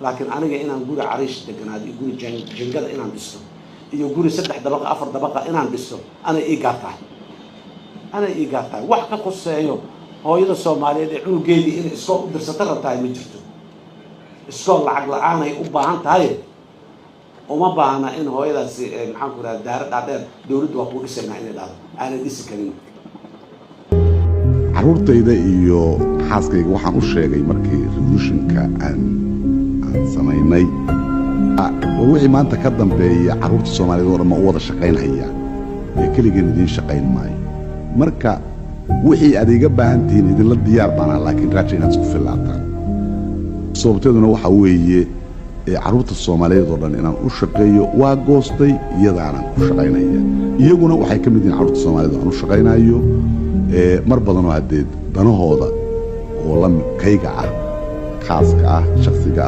Laakiin aniga inaan guri cariish deganaado iyo guri jingada inaan dhisto iyo guri 3 dabaqa 4 dabaqa inaan dhisto anay ii gaar tahay, anay ii gaar tahay. Wax ka khuseeyo hooyada Soomaaliyeed ee cunugeedii inay iskool u dirsata rabtahay ma jirto. Iskool lacag la-aanay u baahan tahay, uma baahna in hooyadaasi maxaan ku rahda daara dhaadheer dowladdu waa kuu dhisaynaa inay dhahdo, aanay dhisi karin. Carruurtayda iyo xaaskayga waxaan u sheegay markii revolutionka aan samaynay, war wixii maanta ka dambeeya carruurta Soomaaliyeed oo dhan ma u wada shaqaynhayaa ee keligeen idiin shaqayn maayo. Marka wixii aad iga baahan tihiin idinla diyaar baanaa, laakiin raaja inaad isku fillaataan. Sababteeduna waxaa weeye carruurta Soomaaliyeed oo dhan inaan u shaqeeyo waa goostay, iyadaanaan ku shaqaynaya. Iyaguna waxay ka mid yihiin carruurta Soomaaliyeed oo aan u shaqaynayo mar badanoo haddeed danahooda oo la kayga ah, khaaska ah, shakhsiga ah.